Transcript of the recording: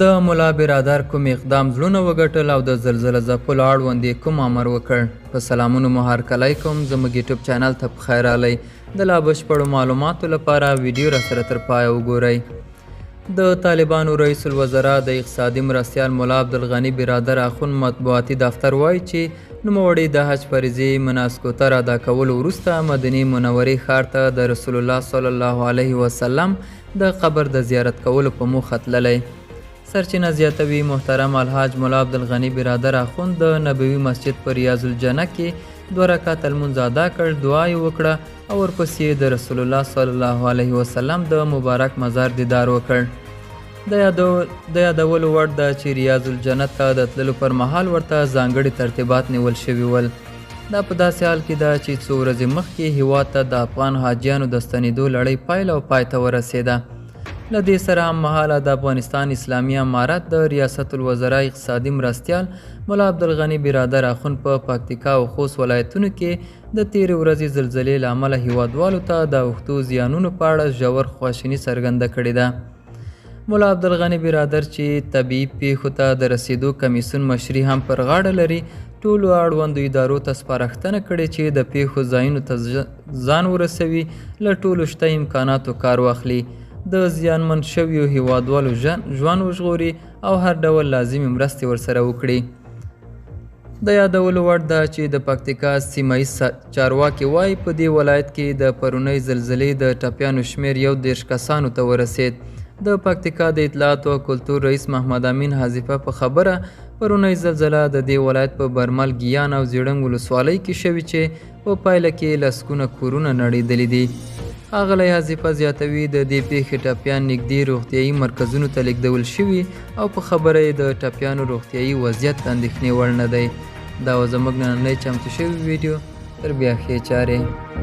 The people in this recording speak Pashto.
د ملا برادر کوم اقدام زړونه وګټل او د زلزله ځپلو اړوند یې کوم امر وکړ؟ په سلامونو مو هرکلی کوم، زموږ یوټیوب چینل ته په خیر راغلی. د لا بشپړو معلوماتو لپاره ویډیو را سره تر پایه وګورئ. د طالبانو رئیس الوزرا د اقتصادي مرستیال ملا عبدالغني برادر اخوند مطبوعاتي دفتر وایي چې نوموړي د حج فریضې مناسکو تر ادا کولو وروسته مدینې منورې ښار ته د رسول الله صلی الله علیه وسلم د قبر د زیارت کولو په موخه تللی. سرچینه زیاتوي، محترم الحاج ملا عبدالغني برادر اخوند د نبوي مسجد په ریاض الجنه کې 2 رکعته لمونځ ادا کړ، دعا یې وکړه او ورپسې یې د رسول الله صلی الله علیه وسلم د مبارک مزار دیدار وکړ. د یادولو وړ ده چې ریاض الجنه ته د تللو پر مهال ورته ځانګړي ترتیبات نیول شوي ول. دا په داسې حال کې ده چې څو ورځې مخکې هیواد ته د افغان حاجیانو د ستنېدو لړۍ پیل او پای ته ورسېده. له دې سره هم مهاله د افغانستان اسلامي امارت د ریاست الوزرا اقتصادي مرستیال ملا عبدالغني برادر اخوند په پکتیکا او خوست ولایتونو کې د تېرې ورځې زلزلې له امله هیوادوالو ته د اوښتو زیانونو په اړه ژور خواشیني څرګنده کړې ده. ملا عبدالغني برادر چې طبیعي پیښو ته د رسېدو کمیسیون مشري هم پر غاړه لري، ټولو اړوندو ادارو ته سپارښتنه کړې چې د پیښو ځایونو ته ځان ورسوي، له ټولو شته امکاناتو کار واخلي، د زیانمن شویو هیوادوالو ژوند وژغوري او هر ډول لازمې مرستې ورسره وکړي. د یادولو وړ ده چې د پکتیکا سیمه ییز چارواکي وایي په دې ولایت کې د پرونۍ زلزلې د ټپیانو شمېر 31 کسانو ته ورسېد. د پکتیکا د اطلاعاتو او کلتور رئیس محمد امین حذیفه په خبره، پرونۍ زلزله د دې ولایت په برمل، ګیان او زیړنګ ولسوالۍ کې شوې چې په پایله کې لسګونه کورونه نړېدلي دي. ښاغلی حذیفه زیاتوي، د دې پیښې ټپیان نږدې روغتیایي مرکزونو ته لیږدول شوي او په خبره یې د ټپیانو روغتیایي وضعیت د اندېښنې وړ نه دی. دا وه زموږ نننۍ چمتو شوې ویډیو. تر بیا ښې چارې.